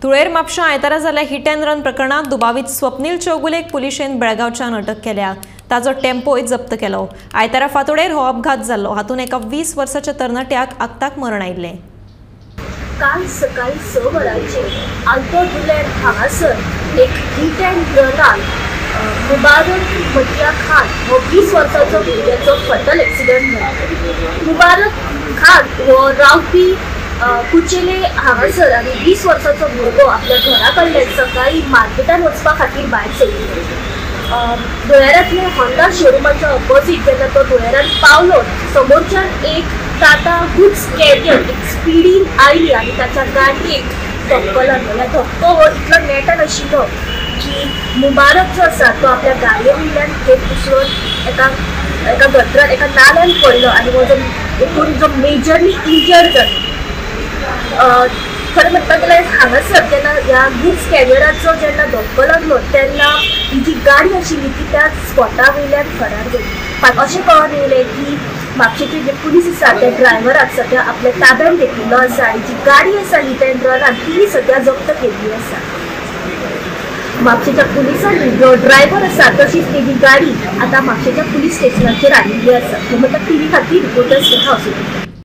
धुळेर म्हापशा आयतारा जाल्ल्या हिट अँड रन प्रकरणात दुबावीत स्वप्नील चौगुलेक पुलिशेन बेळगांवच्यान अटक केल्या. ताजो टेम्पोय जप्त केलो. आयतारा फांतोडेर हो अपघात जाल्लो. हातूंत एका 20 वर्साच्या तरणाट्याक आक्ताक मरण आयिल्लें. काल सकाळी 6 वरांचेर आल्तो दुलेर हांगासर एक हिट अँड रनान मुबारक मटिया खान हो 20 वर्सांचो भुरग्याचो फटल एक्सिडंट जालो. मुबारक खान हो रावपी कुचेले हांगासर आनी 20 वर्सांचो भुरगो आपल्या घरा कडल्यान सकाळी मार्केटान वचपा खातीर भायर सरिल्लो. धुळेरांतल्या होंडा शोरुमाच्या ऑपोजीट जेन्ना तो धुळेरान पावलो, समोरच्यान एक टाटा गुड्स कॅरियर एक स्पिडीन आयली आनी ताच्या गाडयेक धपको लागलो. ह्या धपको हो इतलो नेटान आशिल्लो की मुबारक जो आसा तो आपल्या गाडये वयल्यान थेट उसळून एका एका गटरान एका नाल्यान पडलो आनी हो जो एकूण जो मेजरली इंजर्ड जालो. खरें म्हणपाक गेल्यार हांगासर जेन्ना ह्या गुड्स कॅरियराचो जेन्ना धपको लागलो तेन्ना ही जी गाडी आशिल्ली ती त्या स्पॉटा वयल्यान फरार जाली. अशें कळोन येयलें की म्हापशेचे जे पुलीस आसा त्या ड्रायव्हराक सद्या आपल्या ताब्यान घेतिल्लो आसा आनी जी गाडी आसा हिट अँड रनान ती सद्या जप्त केल्ली आसा. म्हापशेच्या पुलिसांनी जो ड्रायव्हर आसा तशीच तेजी गाडी आतां म्हापशेच्या पुलीस स्टेशनाचेर हाडिल्ली आसा. म्हणटा टीव्ही खातीर रिपोर्टर स्नेहा.